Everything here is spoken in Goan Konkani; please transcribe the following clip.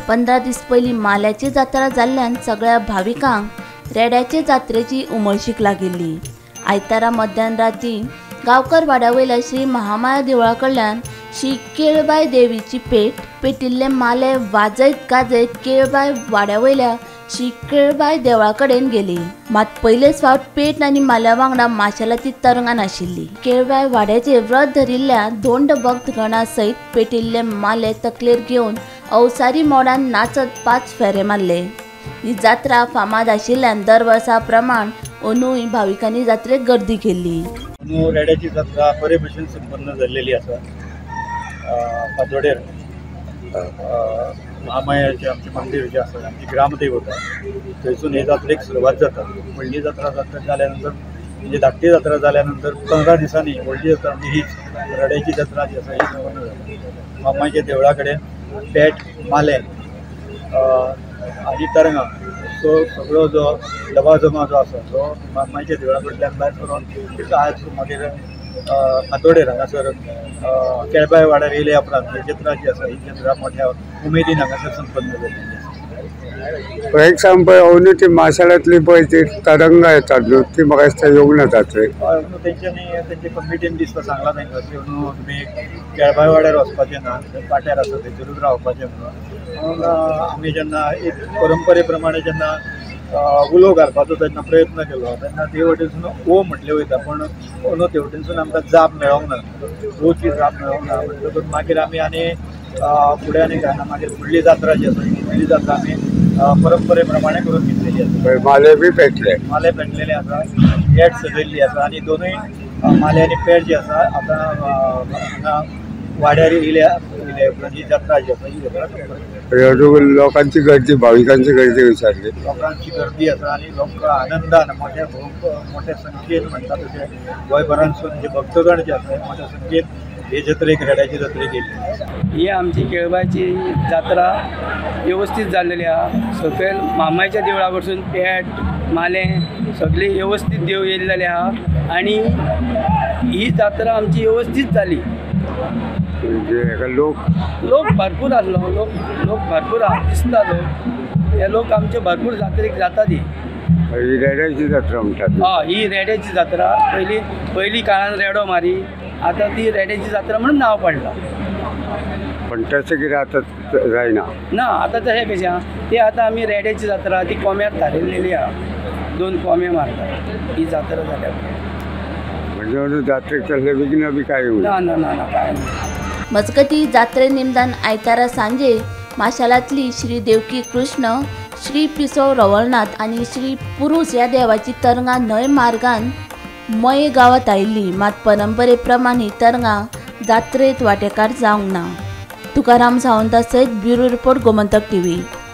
15 दीस पयलीं माल्याची जात्रा जाल्ल्यान सगळ्या भाविकांक रेड्याचे जात्रेची उमळशीक लागिल्ली. आयतारा मध्यान राती गांवकर वाड्या वयल्या श्री महामाया देवळा कडल्यान श्री केळबाय देवीची पेट पेटिल्ले माले वाजयत गाजयत केळबाय वाड्या वयल्या श्री केळबाय देवळा कडेन गेली. मात पयलेच फावट पेट आनी माल्या वांगडा माशेलाची तरंगां नाशिल्ली. केळबाय वाड्याचे व्रत धरिल्ल्या धोंड भक्तगणा सयत पेटिल्ले माले तकलेर घेवन अवसारी मोडान नाचत 5 फेरे मारले. ही जात्रा फामाद आशिल्ल्यान दर वर्सा प्रमाण अंदूय भाविकांनी जात्रेक गर्दी केल्ली. रेड्याची जात्रा बरे भशेन संपन्न जाल्लेली आसा. फातोडेर महामायाचें आमचें मंदीर जें आसा, आमची ग्रामदेवता, थंयसून हे जात्रेक सुरवात जाता. व्हडली जात्रा जाल्या नंतर म्हणजे धाकटी जात्रा जाल्या नंतर 15 दिसांनी व्हडली जात्रा म्हणजे हीच रेड्याची जात्रा जी आसा ही संपन्न जाता. महामायाच्या देवळा कडेन पेट, माले आनी तरंगां सो सगळो जो दबाजमा जो आसा तो महामायाच्या देवळा कडल्यान भायर सरून आज मागीर फातोडेर हांगासर केळबाय वाड्यार येयल्या उपरांत ही जत्रा जी आसा ही जत्रा मोठ्या उमेदीन हांगासर संपन्न जाल्ली आसा. एक सांग पळय, अंदू ती माशेलांतली पळय ती तरंगां येतात न्हू, ती म्हाका दिसता येवंक ना जात्रेक. तेंच्यांनी तेंचे कमिटीन दिसता सांगलां तांकां की अंदू तुमी केळबाय वाड्यार वचपाचें ना, पाट्यार आसा थंयसरूच रावपाचें म्हणून. आमी जेन्ना एक परंपरे प्रमाणे जेन्ना उलो घालपाचो तेन्ना प्रयत्न केलो तेन्ना ते वटेनसून ओ म्हटलें वयता, पूण अंदू ते वटेनसून आमकां जाप मेळोंक ना, ओची जाप मेळोंक ना. म्हणटकूच मागीर आमी आनी फुडें आनी काय ना, मागीर फुडली जात्रा जी आसा फुडली जात्रा आमी परंपरे प्रमाणे करून घेतलेली आसा. माले बी पेटले, माले पेटलेले आसा, पेट सजयल्ली आसा आनी दोनूय माले आनी पेट जी आसा आतां हांगा वाड्यार येयल्या उपरांत ही जात्रा जी आसा ही जात्रा लोकांची गर्दी, भाविकांची गर्दी विचारली. लोकांची गर्दी आसा आनी लोक आनंदान मोठ्या मोठ्या संख्येन म्हणटा तशें गोंयभरांतसून जे भक्तगण जे आसा मोठ्या संख्येन हे जत्रेक रेड्याची जत्रेक येयल्ली. ही आमची केळबायची जात्रा व्यवस्थीत जाल्लेली आहा. सकयल मामाच्या देवळा कडसून पेट, माले सगळी व्यवस्थीत देव येयल्लेले आहा आनी ही जात्रा आमची व्यवस्थीत जाली. लोक लोक भरपूर आसलो, लोक लोक भरपूर आहा दिसता. लोक हे लोक आमचे भरपूर जात्रेक जाता. ती ही रेड्याची जात्रा म्हणटात. हय, ही रेड्याची जात्रा पयलीं पयलीं काळान रेडो मारी, आतां ती रेड्याची जात्रा म्हणून नांव पडलां. पण तशें कितें आतां जायना ना, आतां तशें कशें आहा ती आतां आमी रेड्याची जात्रा ती कोम्यार थारयलेली आहा. 2 कोमे मारतात ही जात्रा जाल्या म्हणजे जात्रेक तसलें विघ्न बी कांय ना ना ना ना कांय ना. मजगती जात्रे निमतान आयतारा सांजे माशेलांतली श्री देवकी कृष्ण, श्री पिसो रवळनाथ आनी श्री पुरूस ह्या देवाची तरंगां न्हंय मार्गान मये गांवांत आयिल्ली. मात परंपरे प्रमाण ही तरंगां जात्रेंत वांटेकार जावंक ना. तुकाराम सावंता सयत ब्युरो रिपोर्ट, गोमंतक टीव्ही.